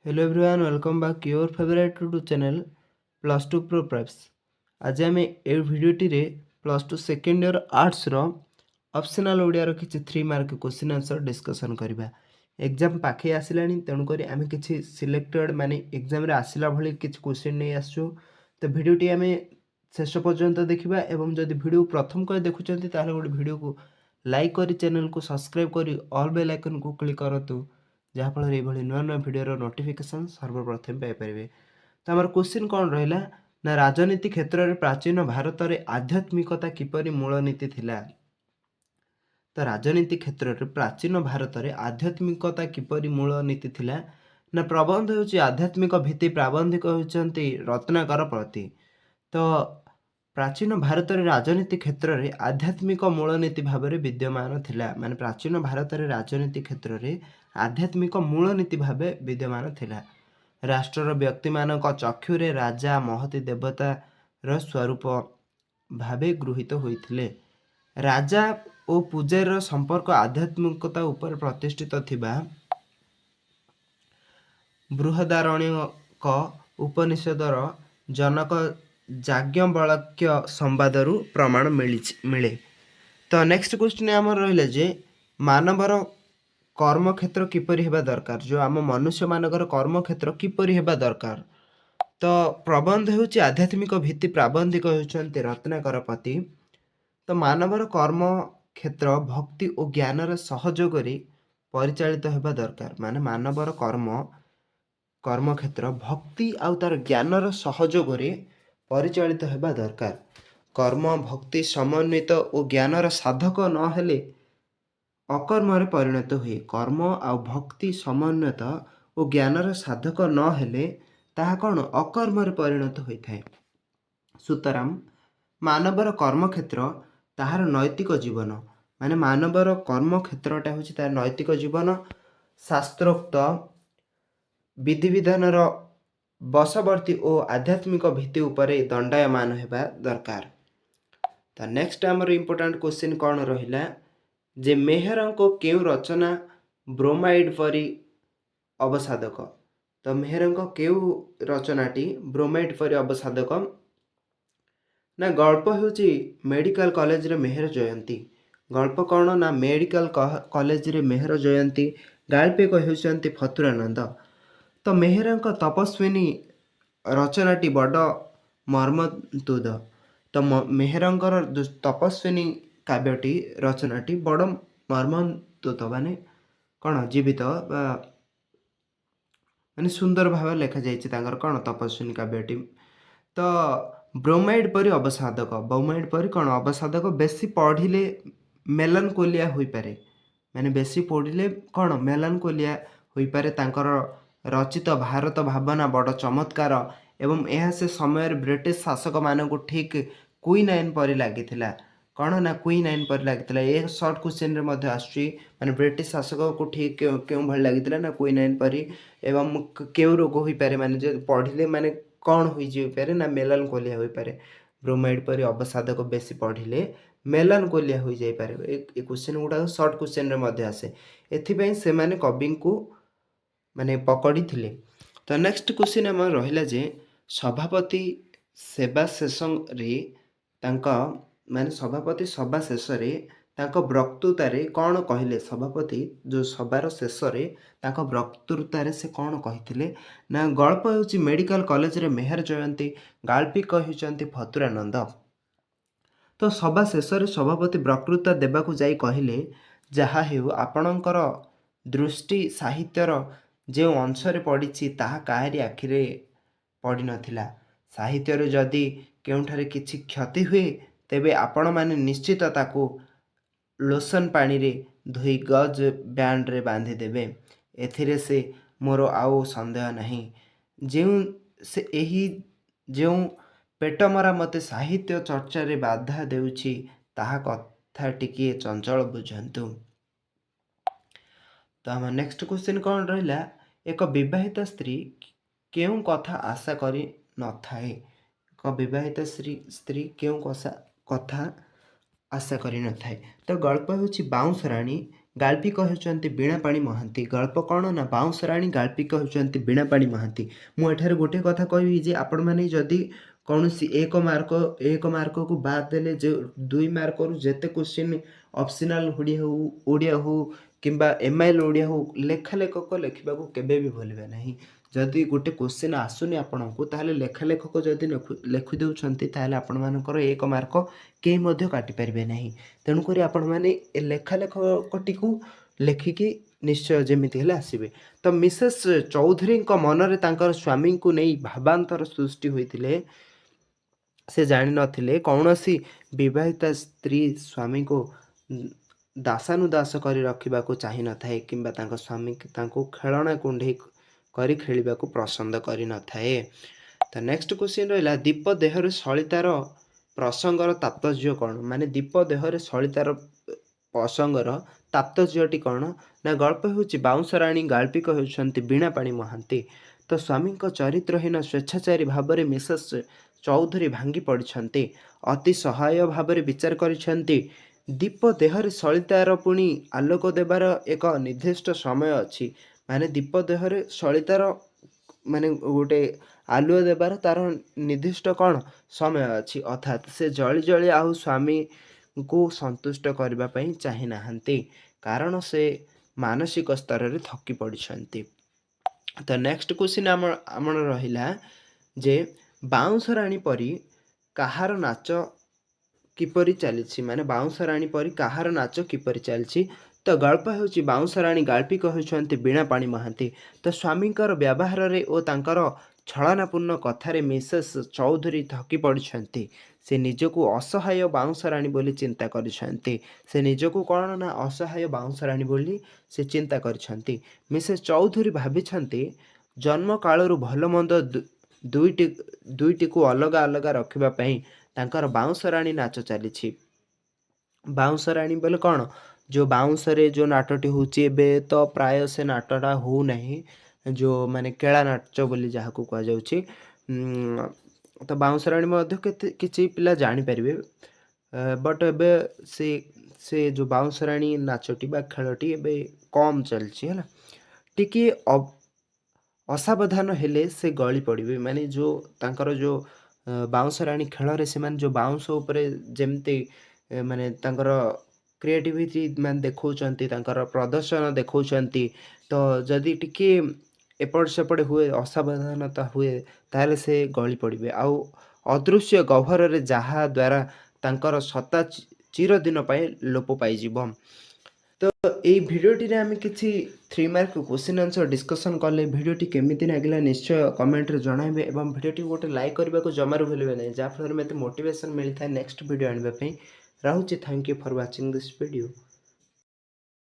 Hello everyone, welcome back your favorite YouTube channel Plus Two Pro Preps। ଆଜି ଆମେ ଏଇ ଭିଡ଼ିଓଟିରେ ପ୍ଲସ୍ ଟୁ ସେକେଣ୍ଡ ଇୟର୍ ଆର୍ଟ୍ସର optional ଓଡ଼ିଆର କିଛି 3 ମାର୍କ କ୍ୱେଶ୍ଚିନ୍ ଆନ୍ସର୍ ଡିସ୍କସନ୍ କରିବା। ଏକ୍ଜାମ୍ ପାଖେଇ ଆସିଲାଣି, ତେଣୁକରି ଆମେ କିଛି ସିଲେକ୍ଟେଡ଼୍ ମାନେ ଏକ୍ଜାମ୍ରେ ଆସିଲା ଭଳି କିଛି କ୍ୱେଶ୍ଚିନ୍ ନେଇ ଆସିଛୁ। ତ ଭିଡ଼ିଓଟି ଆମେ ଶେଷ ପର୍ଯ୍ୟନ୍ତ ଦେଖିବା ଏବଂ ଯଦି ଭିଡ଼ିଓ ପ୍ରଥମ କରି ଦେଖୁଛନ୍ତି, ତାହେଲେ ଗୋଟେ ଭିଡ଼ିଓକୁ ଲାଇକ୍ କରି ଚ୍ୟାନେଲକୁ ସବସ୍କ୍ରାଇବ୍ କରି ଅଲ୍ ବେଲ୍ ଆଇକନ୍କୁ କ୍ଲିକ୍ କରନ୍ତୁ, ଯାହାଫଳରେ ଏଇଭଳି ନୂଆ ନୂଆ ଭିଡ଼ିଓର ନୋଟିଫିକେସନ୍ ସର୍ବପ୍ରଥମେ ପାଇପାରିବେ। ତ ଆମର କ୍ୱେଶ୍ଚିନ୍ କ'ଣ ରହିଲା ନା, ରାଜନୀତି କ୍ଷେତ୍ରରେ ପ୍ରାଚୀନ ଭାରତରେ ଆଧ୍ୟାତ୍ମିକତା କିପରି ମୂଳନୀତି ଥିଲା? ତ ରାଜନୀତି କ୍ଷେତ୍ରରେ ପ୍ରାଚୀନ ଭାରତରେ ଆଧ୍ୟାତ୍ମିକତା କିପରି ମୂଳନୀତି ଥିଲା ନା, ପ୍ରବନ୍ଧ ହେଉଛି ଆଧ୍ୟାତ୍ମିକ ଭିତ୍ତି, ପ୍ରାବନ୍ଧିକ ହେଉଛନ୍ତି ରତ୍ନାକର ପତି। ତ ପ୍ରାଚୀନ ଭାରତରେ ରାଜନୀତି କ୍ଷେତ୍ରରେ ଆଧ୍ୟାତ୍ମିକ ମୂଳନୀତି ଭାବରେ ବିଦ୍ୟମାନ ଥିଲା। ମାନେ ପ୍ରାଚୀନ ଭାରତରେ ରାଜନୀତି କ୍ଷେତ୍ରରେ ଆଧ୍ୟାତ୍ମିକ ମୂଳନୀତି ଭାବେ ବିଦ୍ୟମାନ ଥିଲା। ରାଷ୍ଟ୍ରର ବ୍ୟକ୍ତିମାନଙ୍କ ଚକ୍ଷୁରେ ରାଜା ମହତି ଦେବତାର ସ୍ୱରୂପ ଭାବେ ଗୃହୀତ ହୋଇଥିଲେ। ରାଜା ଓ ପୂଜାରୀର ସମ୍ପର୍କ ଆଧ୍ୟାତ୍ମିକତା ଉପରେ ପ୍ରତିଷ୍ଠିତ ଥିବା ବୃହଦାରଣ୍ୟକ ଉପନିଷଦର ଜନକ ଯାଜ୍ଞବଳକ୍ୟ ସମ୍ବାଦରୁ ପ୍ରମାଣ ମିଳେ। ତ ନେକ୍ସଟ କ୍ୱେଶ୍ଚିନ୍ ଆମର ରହିଲା ଯେ, ମାନବର କର୍ମକ୍ଷେତ୍ର କିପରି ହେବା ଦରକାର? ଯେଉଁ ଆମ ମନୁଷ୍ୟମାନଙ୍କର କର୍ମକ୍ଷେତ୍ର କିପରି ହେବା ଦରକାର? ତ ପ୍ରବନ୍ଧ ହେଉଛି ଆଧ୍ୟାତ୍ମିକ ଭିତ୍ତି, ପ୍ରାବନ୍ଧିକ ହେଉଛନ୍ତି ରତ୍ନାକର ପତି। ତ ମାନବର କର୍ମ କ୍ଷେତ୍ର ଭକ୍ତି ଓ ଜ୍ଞାନର ସହଯୋଗରେ ପରିଚାଳିତ ହେବା ଦରକାର। ମାନେ ମାନବର କର୍ମକ୍ଷେତ୍ର ଭକ୍ତି ଆଉ ତାର ଜ୍ଞାନର ସହଯୋଗରେ ପରିଚାଳିତ ହେବା ଦରକାର। କର୍ମ ଭକ୍ତି ସମନ୍ୱିତ ଓ ଜ୍ଞାନର ସାଧକ ନହେଲେ ଅକର୍ମରେ ପରିଣତ ହୁଏ। କର୍ମ ଆଉ ଭକ୍ତି ସମନ୍ୱିତ ଓ ଜ୍ଞାନର ସାଧକ ନହେଲେ ତାହା କ'ଣ ଅକର୍ମରେ ପରିଣତ ହୋଇଥାଏ। ସୁତରାଂ ମାନବର କର୍ମକ୍ଷେତ୍ର ତାହାର ନୈତିକ ଜୀବନ। ମାନେ ମାନବର କର୍ମକ୍ଷେତ୍ରଟା ହେଉଛି ତାର ନୈତିକ ଜୀବନ। ଶାସ୍ତ୍ରୋକ୍ତ ବିଧିବିଧାନର ବଶବର୍ତ୍ତୀ ଓ ଆଧ୍ୟାତ୍ମିକ ଭିତ୍ତି ଉପରେ ଦଣ୍ଡାୟମାନ ହେବା ଦରକାର। ତ ନେକ୍ସଟ ଆମର ଇମ୍ପୋର୍ଟାଣ୍ଟ କ୍ୱେଶ୍ଚିନ୍ କ'ଣ ରହିଲା ଯେ, ମେହେରଙ୍କ କେଉଁ ରଚନା ବ୍ରୋମାଇଡ୍ ପରି ଅବସାଦକ? ତ ମେହେରଙ୍କ କେଉଁ ରଚନାଟି ବ୍ରୋମାଇଡ୍ ପରି ଅବସାଦକ ନା, ଗଳ୍ପ ହେଉଛି ମେଡ଼ିକାଲ କଲେଜରେ ମେହେର ଜୟନ୍ତୀ। ଗଳ୍ପ କ'ଣ ନା ମେଡ଼ିକାଲ କଲେଜରେ ମେହେର ଜୟନ୍ତୀ। ଗାଳ୍ପିକ ହେଉଛନ୍ତି ଫଥୁରାନନ୍ଦ। ତ ମେହେରଙ୍କ ତପସ୍ୱିନୀ ରଚନାଟି ବଡ଼ ମର୍ମନ୍ତୁଦ। ତ ମେହେରଙ୍କର ଯୋଉ ତପସ୍ୱିନୀ କାବ୍ୟଟି, ରଚନାଟି ବଡ଼ ମର୍ମନ୍ତୁଦ, ମାନେ କ'ଣ ଜୀବିତ ବା ମାନେ ସୁନ୍ଦର ଭାବରେ ଲେଖାଯାଇଛି ତାଙ୍କର କ'ଣ ତପସ୍ୱିନୀ କାବ୍ୟଟି। ତ ବ୍ରୋମାଇଡ୍ ପରି ଅବସାଦକ, ବ୍ରୋମାଇଡ୍ ପରି କ'ଣ ଅବସାଦକ? ବେଶୀ ପଢ଼ିଲେ ମେଲାନକୋଲିଆ ହୋଇପାରେ। ମାନେ ବେଶୀ ପଢ଼ିଲେ କ'ଣ ମେଲାନକୋଲିଆ ହୋଇପାରେ। ତାଙ୍କର ରଚିତ ଭାରତ ଭାବନା ବଡ଼ ଚମତ୍କାର ଏବଂ ଏହା ସେ ସମୟରେ ବ୍ରିଟିଶ ଶାସକମାନଙ୍କୁ ଠିକ୍ କୁଇନାଇନ୍ ପରି ଲାଗିଥିଲା। କ'ଣ ନା କୁଇନାଇନ୍ ପରି ଲାଗିଥିଲା। ଏ ସର୍ଟ କ୍ୱେଶ୍ଚିନ୍ରେ ମଧ୍ୟ ଆସୁଛି। ମାନେ ବ୍ରିଟିଶ ଶାସକକୁ ଠିକ୍ କେଉଁ ଭଳି ଲାଗିଥିଲା ନା କୁଇନାଇନ୍ ପରି। ଏବଂ କେଉଁ ରୋଗ ହୋଇପାରେ? ମାନେ ଯେ ପଢ଼ିଲେ ମାନେ କ'ଣ ହୋଇଯାଇପାରେ ନା ମେଲାନକୋଲିଆ ହୋଇପାରେ। ବ୍ରୋମାଇଡ୍ ପରି ଅବସାଦକ, ବେଶୀ ପଢ଼ିଲେ ମେଲାନକୋଲିଆ ହୋଇଯାଇପାରେ। ଏ କ୍ୱେଶ୍ଚିନ୍ ଗୁଡ଼ାକ ସର୍ଟ କ୍ୱେଶ୍ଚିନ୍ରେ ମଧ୍ୟ ଆସେ। ଏଥିପାଇଁ ସେମାନେ କବିଙ୍କୁ ମାନେ ପକଡ଼ିଥିଲେ। ତ ନେକ୍ସଟ କ୍ୱେଶ୍ଚିନ୍ ଆମର ରହିଲା ଯେ, ସଭାପତି ସେବା ଶେଷରେ ତାଙ୍କ ମାନେ ସଭାପତି ସଭା ଶେଷରେ ତାଙ୍କ ବକ୍ତୃତାରେ କ'ଣ କହିଲେ? ସଭାପତି ଯେଉଁ ସଭାର ଶେଷରେ ତାଙ୍କ ବକ୍ତୃତାରେ ସେ କ'ଣ କହିଥିଲେ ନା, ଗଳ୍ପ ହେଉଛି ମେଡ଼ିକାଲ କଲେଜରେ ମେହେର ଜୟନ୍ତୀ, ଗାଳ୍ପିକ ହେଉଛନ୍ତି ଫଥୁରାନନ୍ଦ। ତ ସଭା ଶେଷରେ ସଭାପତି ବକ୍ତୃତା ଦେବାକୁ ଯାଇ କହିଲେ, "ଯାହା ହେଉ, ଆପଣଙ୍କର ଦୃଷ୍ଟି ସାହିତ୍ୟର ଯେଉଁ ଅଂଶରେ ପଡ଼ିଛି, ତାହା କାହାରି ଆଖିରେ ପଡ଼ିନଥିଲା। ସାହିତ୍ୟରେ ଯଦି କେଉଁଠାରେ କିଛି କ୍ଷତି ହୁଏ, ତେବେ ଆପଣମାନେ ନିଶ୍ଚିତ ତାକୁ ଲୋସନ୍ ପାଣିରେ ଧୋଇ ଗଜ୍ ବ୍ୟାଣ୍ଡରେ ବାନ୍ଧିଦେବେ। ଏଥିରେ ସେ ମୋର ଆଉ ସନ୍ଦେହ ନାହିଁ। ଯେଉଁ ସେ ଏହି ଯେଉଁ ପେଟମରା ମୋତେ ସାହିତ୍ୟ ଚର୍ଚ୍ଚାରେ ବାଧା ଦେଉଛି, ତାହା କଥା ଟିକିଏ ଚଞ୍ଚଳ ବୁଝନ୍ତୁ।" ତ ଆମ ନେକ୍ସଟ କ୍ୱେଶ୍ଚିନ୍ କ'ଣ ରହିଲା? ଏକ ବିବାହିତ ସ୍ତ୍ରୀ କେଉଁ କଥା ଆଶା କରି ନଥାଏ? ଏକ ବିବାହିତ ସ୍ତ୍ରୀ କେଉଁ କଥା ଆଶା କରିନଥାଏ? ତ ଗଳ୍ପ ହେଉଛି ବାଉଁଶ ରାଣୀ। ଗାଳ୍ପିକ ହେଉଛନ୍ତି ବୀଣାପାଣି ମହାନ୍ତି। ଗଳ୍ପ କ'ଣ ନା ବାଉଁଶରାଣୀ। ଗାଳ୍ପିକ ହେଉଛନ୍ତି ବୀଣାପାଣି ମହାନ୍ତି। ମୁଁ ଏଠାରେ ଗୋଟିଏ କଥା କହିବି ଯେ ଆପଣମାନେ ଯଦି କୌଣସି ଏକ ମାର୍କକୁ ବାଦ ଦେଲେ, ଯେ 2 ମାର୍କରୁ ଯେତେ କୋଶ୍ଚିନ୍ ଅପସନାଲ୍ ଓଡ଼ିଆ ହଉ କିମ୍ବା ଏମ୍ଆଇଏଲ୍ ଓଡ଼ିଆ ହଉ, ଲେଖା ଲେଖକ ଲେଖିବାକୁ କେବେ ବି ଭୁଲିବେ ନାହିଁ। ଯଦି ଗୋଟେ କୋଶ୍ଚିନ୍ ଆସୁନି ଆପଣଙ୍କୁ, ତାହେଲେ ଲେଖା ଲେଖକ ଯଦି ଲେଖି ଦେଉଛନ୍ତି, ତାହେଲେ ଆପଣମାନଙ୍କର 1 ମାର୍କ କେହି ମଧ୍ୟ କାଟିପାରିବେ ନାହିଁ। ତେଣୁକରି ଆପଣମାନେ ଏ ଲେଖା ଲେଖକଟିକୁ ଲେଖିକି ନିଶ୍ଚୟ ଯେମିତି ହେଲେ ଆସିବେ। ତ ମିସେସ୍ ଚୌଧୁରୀଙ୍କ ମନରେ ତାଙ୍କର ସ୍ୱାମୀଙ୍କୁ ନେଇ ଭାବାନ୍ତର ସୃଷ୍ଟି ହୋଇଥିଲେ। ସେ ଜାଣିନଥିଲେ, କୌଣସି ବିବାହିତା ସ୍ତ୍ରୀ ସ୍ୱାମୀକୁ ଦାସାନୁଦାସ କରି ରଖିବାକୁ ଚାହିଁନଥାଏ କିମ୍ବା ତାଙ୍କ ସ୍ୱାମୀ ତାଙ୍କୁ ଖେଳଣା କୁଣ୍ଢେଇ କରି ଖେଳିବାକୁ ପସନ୍ଦ କରିନଥାଏ। ତ ନେକ୍ସଟ କ୍ୱେଶ୍ଚିନ୍ ରହିଲା, ଦୀପ ଦେହରେ ସଳିତାର ପ୍ରସଙ୍ଗର ତାତ୍ପର୍ଯ୍ୟ କ'ଣ? ମାନେ ଦୀପ ଦେହରେ ସଳିତାର ପ୍ରସଙ୍ଗର ତାତ୍ପର୍ଯ୍ୟଟି କ'ଣ ନା ଗଳ୍ପ ହେଉଛି ବାଉଁଶରାଣୀ। ଗାଳ୍ପିକ ହେଉଛନ୍ତି ବୀଣାପାଣି ମହାନ୍ତି। ତ ସ୍ୱାମୀଙ୍କ ଚରିତ୍ରହୀନ ସ୍ୱେଚ୍ଛାଚାରୀ ଭାବରେ ମିସେସ୍ ଚୌଧୁରୀ ଭାଙ୍ଗି ପଡ଼ିଛନ୍ତି। ଅତି ସହାୟ ଭାବରେ ବିଚାର କରିଛନ୍ତି। ଦୀପ ଦେହରେ ସଳିତାର ପୁଣି ଆଲୋକ ଦେବାର ଏକ ନିର୍ଦ୍ଦିଷ୍ଟ ସମୟ ଅଛି। ମାନେ ଦୀପ ଦେହରେ ସଳିତାର ମାନେ ଗୋଟେ ଆଲୁଅ ଦେବାର ତାର ନିର୍ଦ୍ଦିଷ୍ଟ କ'ଣ ସମୟ ଅଛି। ଅର୍ଥାତ୍ ସେ ଜଳି ଜଳି ଆଉ ସ୍ୱାମୀଙ୍କୁ ସନ୍ତୁଷ୍ଟ କରିବା ପାଇଁ ଚାହିଁନାହାନ୍ତି, କାରଣ ସେ ମାନସିକ ସ୍ତରରେ ଥକି ପଡ଼ିଛନ୍ତି। ତ ନେକ୍ସଟ କ୍ୱେଶ୍ଚିନ୍ ଆମର ରହିଲା ଯେ ବାଉଁଶ ରାଣୀ ପରି କାହାର ନାଚ କିପରି ଚାଲିଛି? ମାନେ ବାଉଁଶ ରାଣୀ ପରି କାହାର ନାଚ କିପରି ଚାଲିଛି? ତ ଗଳ୍ପ ହେଉଛି ବାଉଁଶ ରାଣୀ। ଗାଳ୍ପିକ ହେଉଛନ୍ତି ବୀଣାପାଣି ମହାନ୍ତି। ତ ସ୍ୱାମୀଙ୍କର ବ୍ୟବହାରରେ ଓ ତାଙ୍କର ଛଳନାପୂର୍ଣ୍ଣ କଥାରେ ମିସେସ୍ ଚୌଧୁରୀ ଥକି ପଡ଼ିଛନ୍ତି। ସେ ନିଜକୁ ଅସହାୟ ବାଉଁଶ ରାଣୀ ବୋଲି ଚିନ୍ତା କରିଛନ୍ତି। ସେ ନିଜକୁ କ'ଣ ନା ଅସହାୟ ବାଉଁଶ ରାଣୀ ବୋଲି ସେ ଚିନ୍ତା କରିଛନ୍ତି। ମିସେସ୍ ଚୌଧୁରୀ ଭାବିଛନ୍ତି, ଜନ୍ମ କାଳରୁ ଭଲ ମନ୍ଦ ଦୁଇଟିକୁ ଅଲଗା ଅଲଗା ରଖିବା ପାଇଁ ତାଙ୍କର ବାଉଁଶ ରାଣୀ ନାଚ ଚାଲିଛି। ବାଉଁଶ ରାଣୀ ବୋଲେ କ'ଣ? ଯେଉଁ ବାଉଁଶରେ ଯେଉଁ ନାଟଟି ହେଉଛି, ଏବେ ତ ପ୍ରାୟ ସେ ନାଟଟା ହେଉନାହିଁ, ଯେଉଁ ମାନେ କେଳା ନାଚ ବୋଲି ଯାହାକୁ କୁହାଯାଉଛି। ତ ବାଉଁଶ ରାଣୀ ମଧ୍ୟ କେତେ କିଛି ପିଲା ଜାଣିପାରିବେ, ବଟ୍ ଏବେ ସେ ଯେଉଁ ବାଉଁଶ ରାଣୀ ନାଚଟି ବା ଖେଳଟି ଏବେ କମ୍ ଚାଲିଛି। ହେଲା, ଟିକିଏ ଅସାବଧାନ ହେଲେ ସେ ଗଳି ପଡ଼ିବେ। ମାନେ ଯେଉଁ ତାଙ୍କର ଯେଉଁ ବାଉଁଶ ରାଣୀ ଖେଳରେ ସେମାନେ ଯେଉଁ ବାଉଁଶ ଉପରେ ଯେମିତି ମାନେ ତାଙ୍କର କ୍ରିଏଟିଭିଟି ମାନେ ଦେଖାଉଛନ୍ତି, ତାଙ୍କର ପ୍ରଦର୍ଶନ ଦେଖାଉଛନ୍ତି, ତ ଯଦି ଟିକିଏ ଏପଟ ସେପଟ ହୁଏ, ଅସାବଧାନତା ହୁଏ, ତାହେଲେ ସେ ଗଳି ପଡ଼ିବେ ଆଉ ଅଦୃଶ୍ୟ ଗହ୍ୱରରେ, ଯାହା ଦ୍ୱାରା ତାଙ୍କର ସତ୍ତା ଚିରଦିନ ପାଇଁ ଲୋପ ପାଇଯିବ। ତ ଏଇ ଭିଡ଼ିଓଟିରେ ଆମେ କିଛି 3 ମାର୍କ କ୍ୱେଶ୍ଚିନ୍ ଆନ୍ସର୍ ଡିସ୍କସନ୍ କଲେ। ଭିଡ଼ିଓଟି କେମିତି ଲାଗିଲା, ନିଶ୍ଚୟ କମେଣ୍ଟରେ ଜଣାଇବେ ଏବଂ ଭିଡ଼ିଓଟିକୁ ଗୋଟେ ଲାଇକ୍ କରିବାକୁ ଜମାରୁ ଭୁଲିବେ ନାହିଁ, ଯାହାଫଳରେ ମୋତେ ମୋଟିଭେସନ୍ ମିଳିଥାଏ ନେକ୍ସଟ ଭିଡ଼ିଓ ଆଣିବା ପାଇଁ। ରହୁଛି। Thank you for watching this video.